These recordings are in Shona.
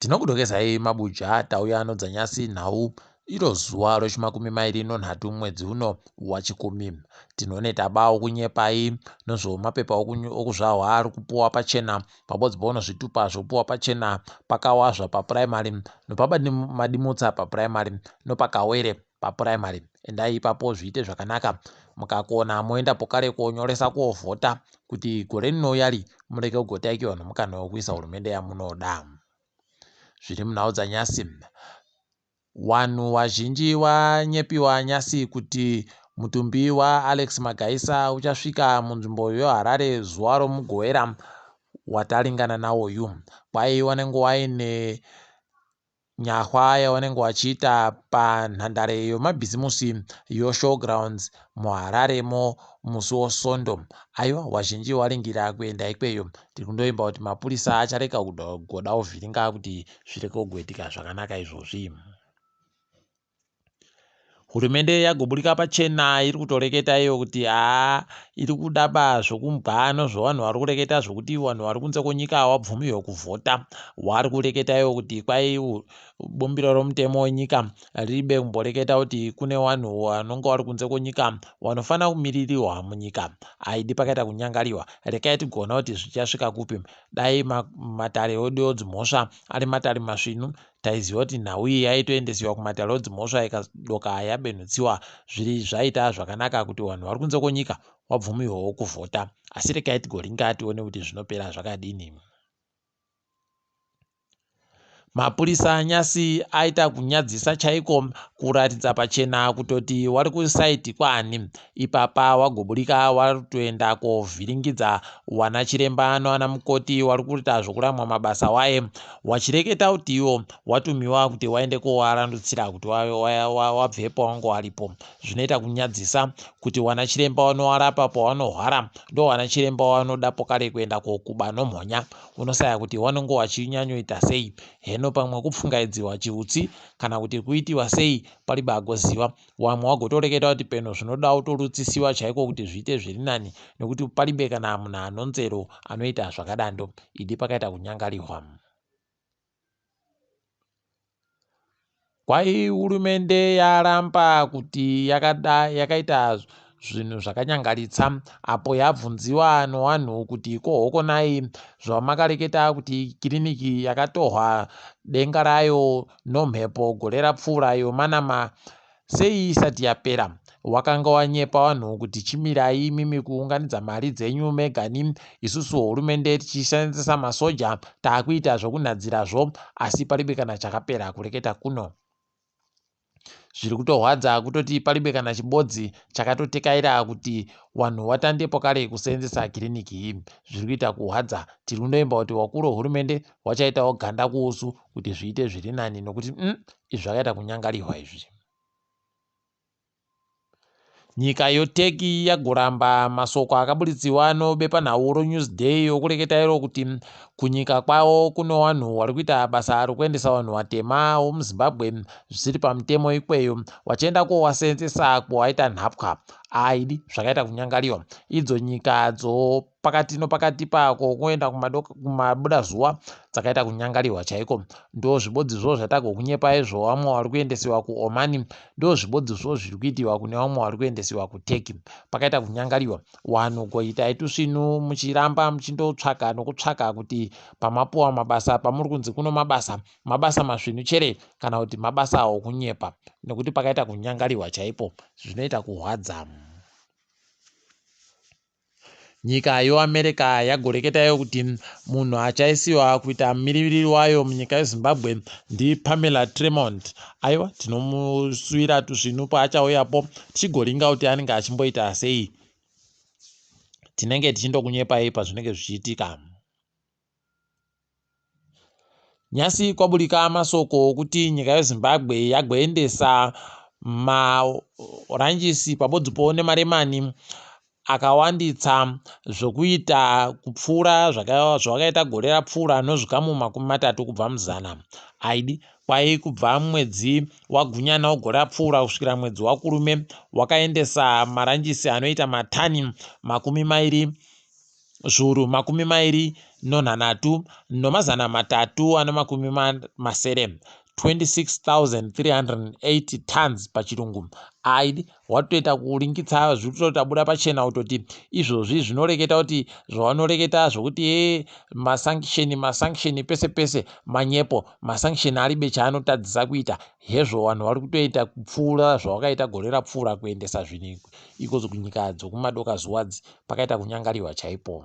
Tinokudokezai mabuja tauya nodzanyasi nhau iro zuva rechimakumi mairi nonhatu mwedzi uno waChikumi. Tinoneta bawo kunyepai nozvomapepa okuzvahwa ari kupuwa pachena pabodzi pono zvitupa zvopuwa pachena pakawazva papuraimari nopamadimutsa papuraimari nopakawere papuraimari. Endai ipapo zviite zvakanaka mukakona moenda pokare konyoresa kovhota kuti gore rinouyari murege kugotaikiwa nomukana wekuisa hurumende yamunoda. Zviri munhau dzanyasi. Wanhu wazhinji wanyepiwa nyasi kuti mutumbi waAlex Magaisa uchasvika munzvimbo yeHarare zuva roMugovera wataringana nawoyu. Kwai wanenge waine nyahwa yawanenge wachiita panhandare yemabhizimusi yoShowgrounds muHararemo musi woSondo. Aiwa wazhinji waringira kuenda ikweyo. Tiri kundoimba kuti mapurisa acharega kugoda kuvhiringa kuti zvirege kugoitika zvakanaka izvozvi. Hurumende yagoburika pachena iri kutoreketa iyo kuti haa iri kudaba zvokumbwa zvevanhu vari kureketa zvokuti vanhu vari kunze kwenyika hawabvumirwe kuvhota. Vari kureketa iyo kuti kwai bumbiro romutemo wenyika riribe kumboreketa kuti kune vanhu vanonge vari kunze kwenyika vanofanira kumiririwa munyika. Haidi pakaita kunyangariwa. Rekai tigoona kuti zvichasvika kupi. Dai matare edu edzimhosva ari matare masvinu Taiziva kuti nhau iyi yaitoendesiwa kumatare edzimhosva ikadoka yabenhutsiwa zviri zvaita zvakanaka kuti vanhu vari kunze kwenyika wabvumirwawo kuvhota. Asi regai tigoringa tione kuti zvinopera zvakadini. Mapurisa nyasi aita kunyadzisa chaiko kuratidza pachena kutoti wari kusaiti kwaani. Ipapa wagoburika watoenda kovhiringidza wana chiremba noana mukoti wari kuita zvokuramwa mabasa waye wachireketa kuti iwo watumiwa kuti waende kowarandutsira kuti wabvepo wange waripo. Zvinoita kunyadzisa kuti wana chiremba wanowarapa pawanohwara ndo wana chiremba wanoda pokare kuenda kokuba nomhonya unosaya kuti wanenge wachinyanyoita sei heno pamwe kupfungaidziwa chiutsi kana kuti kuitiwa sei paribe agoziva. Wamwe wagotoreketa kuti peno zvinoda kutorutsisiwa chaiko kuti zviite zviri nani nekuti paribe kana munhu anonzero anoita zvakadando. Idi pakaita kunyangarihwa. Kwai hurumende yaramba kuti yakada yakaita zvinhu zvakanyangaritsa apo yabvunziwa nowanhu kuti ko hokonai zvamakareketa kuti kiriniki yakatohwa denga rayo nomhepo gore rapfuura yomanama sei isati yapera wakanga wanyepa wanhu kuti chimirai imimi kuunganidza mari dzenyu megani isusu hurumende tichishandisa masoja taakuita zvokunhadzirazvo asi paribe kana chakapera kureketa kuno. Zviri kutorwadza kutoti paribe kana chibodzi chakatotekaira kuti wanhu watande pokare kuseenzesa kiriniki iyi. Zviri kuita kuhwadza. Tiri kundoimba kuti wakuru wehurumende wachaitawo ganda kuusu kuti zviite zviri nani nokuti umm izvi zvakaita kunyangarihwa izvi. Nyika yoTurkey yagoramba masoko akabuditsiwa nobepanhau roNewsDay okureketa iro kuti kunyika kwavo kune vanhu vari kuita basa rokuendesa vanhu vatema vomuZimbabwe zvisiri pamutemo ikweyo vachienda kovaseenzesa kuvaita nhapwa. Aidi zvakaita kunyangariwa. Idzo nyika dzopakati nopakati pako kuenda kumabudazuva dzakaita kunyangariwa chaiko. Ndozvibodzizvo zvatagokunyepa izvo vamwe vari kuendesiwa kuOman Ndozvibodzizvo zviri kuitiwa kune vamwe vari kuendesiwa kuTurkey. Pakaita kunyangariwa wanhu goitai tusvinu muchiramba muchindotsvaka nokutsvaka kuti pamapuwa mabasa pamuri kunzi kuno mabasa mabasa masvinu chere kana kuti mabasa okunyepa nekuti pakaita kunyangariwa chaipo zvinoita kuhwadza. Nyika yoAmerica yagoreketa iyo kuti munhu achaisiwa kuita mumiririri wayo munyika yeZimbabwe ndiPamela Tremont. Aiwa tinomusuwira tusvinu paachauyapo tichigoringa kuti anenge achimboita sei. Tinenge tichindokunyepai pazvinenge zvichiitika. Nyasi kwaburika masoko okuti nyika yeZimbabwe yagoendesa maranjisi pabodzipo nemaremani akawanditsa zvokuita kupfuura zvavakaita gore rapfuura nozvikamu 30 kubva muzana. Aidi kwai kubva mwedzi waGunyana wegore rapfuura kusvikira mwedzi waKurume wakaendesa maranjisi anoita matani 20. Zviuru 24360, 26,380 tons pachirungu. Aidi watoita kuringitsa zvitotabuda pachena kutoti izvozvi zvinoreketa kuti zvavanoreketa zvokuti e masanction masanction pese pese manyepo, masanction aribe chaanotadzisa kuita. Hezvo vanhu vari kutoita kupfuura zvavakaita gore rapfuura kuendesa zvinhu ikozo kunyika dzokumadoka zuwadzi pakaita kunyangariwa chaipo.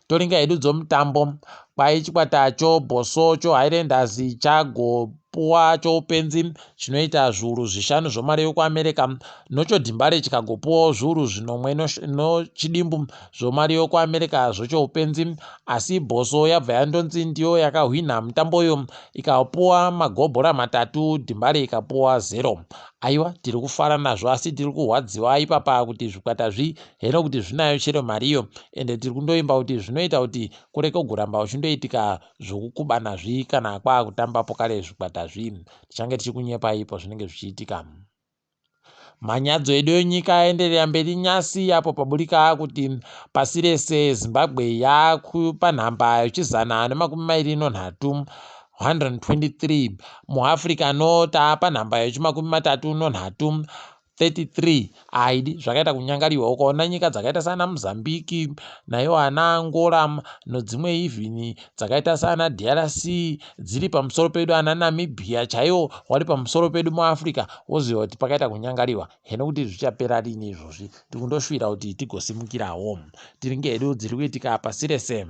Toringa hedu dzomutambo kwai chikwata choBosso choHighlanders chagopuwa choupenzi chinoita zviuru zvishanu zvomari yokuAmerica, nochoDimbare chikagopuwawo zviuru zvinomwe nochidimbu zvomari yokuAmerica zvochoupenzi. Asi Bosso yabva yandonzi ndiyo yakahwinha mutambo uyu ikapuwa magobhora matatu, Dhimbare ikapuwa zero. Aiwa, tiri kufara nazvo asi tiri kurwadziwa ipapa kuti zvikwata zvi heno kuti zvinayo chero mariyo, ende tiri kundoimba kuti zvinoita kuti kureke kugoramba uchindoitika zvokukubana zvi kana kwaakutambapo kare zvikwata zvi. Tichange tichikunyepai ipo zvinenge zvichiitika. Manyadzo edu enyika aenderera mberi nyasi apo paburika kuti pasi rese Zimbabwe yakupanhamba yechizana nemakumi mairi nonhatu, 123, muAfrica no taapanhamba yechimakumi matatu nonhatu, 33. Aidi zvakaita kunyangariwa ukaona nyika dzakaita saana Mozambique naiwo ana Angola nodzimwe even dzakaita saana DRC dziri pamusoro pedu, ana Namibia chaiwo wari pamusoro pedu muAfrica, woziva kuti pakaita kunyangariwa. Heno kuti zvichapera rini izvozvi, tikundoshuvira kuti tigosimukirawo. Tiringe hedu dziri kuitika pasi rese.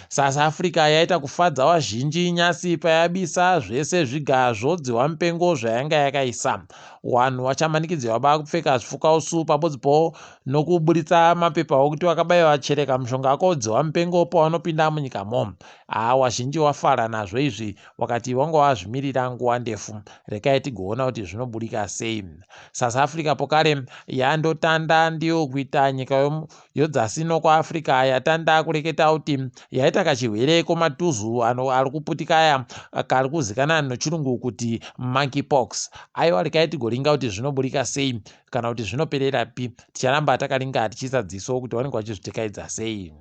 South Africa yaita kufadza vazhinji nyasi payabisa zvese zviga zvodzihwa mupengo zvayanga yakaisa. Wanhu wachamanikidzirwa ba kupfeka zvifukausu pabodzipo nokuburitsa mapepa okuti wakabaiwa chereka mushonga wako wodzihwa mupengo pawanopinda munyikamo. Haa wazhinji wafara nazvo izvi wakati wanga wazvimirira nguva ndefu. Rekai tigoona kuti zvinoburika sei. South Africa pokare yandotanda ndiyo kuita nyika yodzasi nokuAfrica yatanda kureketa kuti yaita kachirwere komatuzu ano ari kuputika aya kari kuzikana nochirungu kuti monkeypox. Aiwa rekai tigoringa kuti zvinoburika sei kana kuti zvinoperera pi. Ticharamba takaringa tichiisa dziso kuti vanenge vachizvitekaidza sei.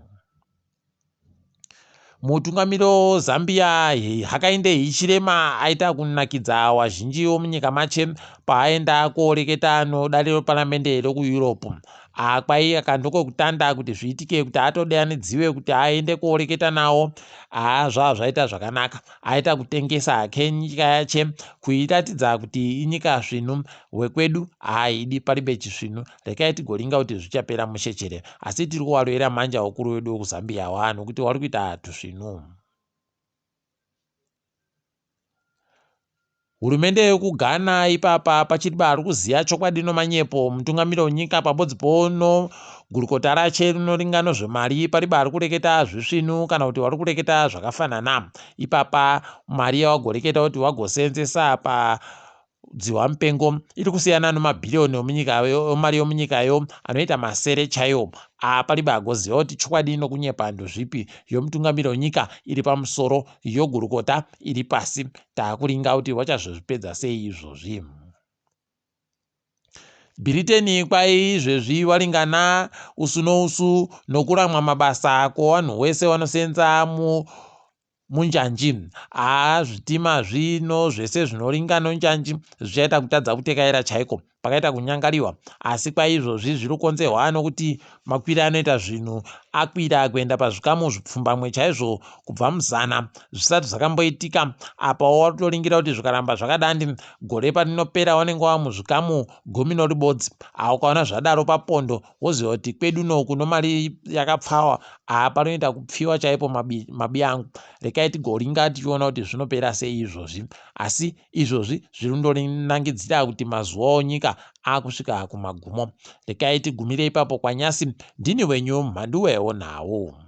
Mutungamiri weZambia Hakainde Hichilema aita kunakidza wazhinji womunyika mache paaenda koreketa nodare reparamende rekuEurope. Kwai aka ndokokutanda kuti zviitike kuti atodanidziwe kuti aende koreketa nawo. Haa zvava zvaita zvakanaka. Aita kutengesa hake nyika yache kuiratidza kuti inyika svinu. Wekwedu haaidi paribe chisvinu. Rekai tigoringa kuti zvichapera mushe chere. Asi tiri kuwaroera manja wakuru wedu wekuZambia wa nokuti wari kuita tusvinu. Hurumende yekuGhana ipapa pachiri bari kuziya chokwadi nomanyepo. Mutungamiri wenyika pabodzi pono gurukota rache rinoringa nozvemari pari bari kureketa zvisvinu kana kuti wari kureketa zvakafanana. Ipapa mari yawagoreketa kuti wagosenzesa pa dzihwa mupengo iri kusiyana nomabhiriyoni omari yomunyikayo anoita masere chaiwo. Paribe agoziva kuti chokwadi nokunyepa ndozvipi. Yomutungamiri wenyika iri pamusoro, yogurukota iri pasi. Taakuringa kuti vachazozvipedza sei izvozvi. Bhiriteni kwai izvezvi waringana usu nousu nokuramwa mabasa kwevanhu wese vanosenza mu munjanji. Haa zvitima zvino zvese zvinoringa nonjanji zvichaita kutadza kutekaira chaiko, pakaita kunyangariwa. Asi kwaizvozvi zviri kukonzerwa nokuti makwire anoita zvinhu akwira kuenda pazvikamu zvipfumbamwe chaizvo kubva muzana zvisati zvakamboitika. Apa watoringira kuti zvikaramba zvakadandi gore parinopera wanenge wava muzvikamu gumi noribodzi. Ukaona zvadaro papondo woziva kuti kwedu no kuno mari yakapfawa. Haa panoita kupfiwa chaipo mabi angu. Rekai tigoringa tichiona kuti zvinopera sei izvozvi. Asi izvozvi zviri kundorinangidzira kuti mazuva onyika akusvika kumagumo. Rekai tigumire ipapo kwanyasi. Ndini wenyu Mhanduwe wonhau.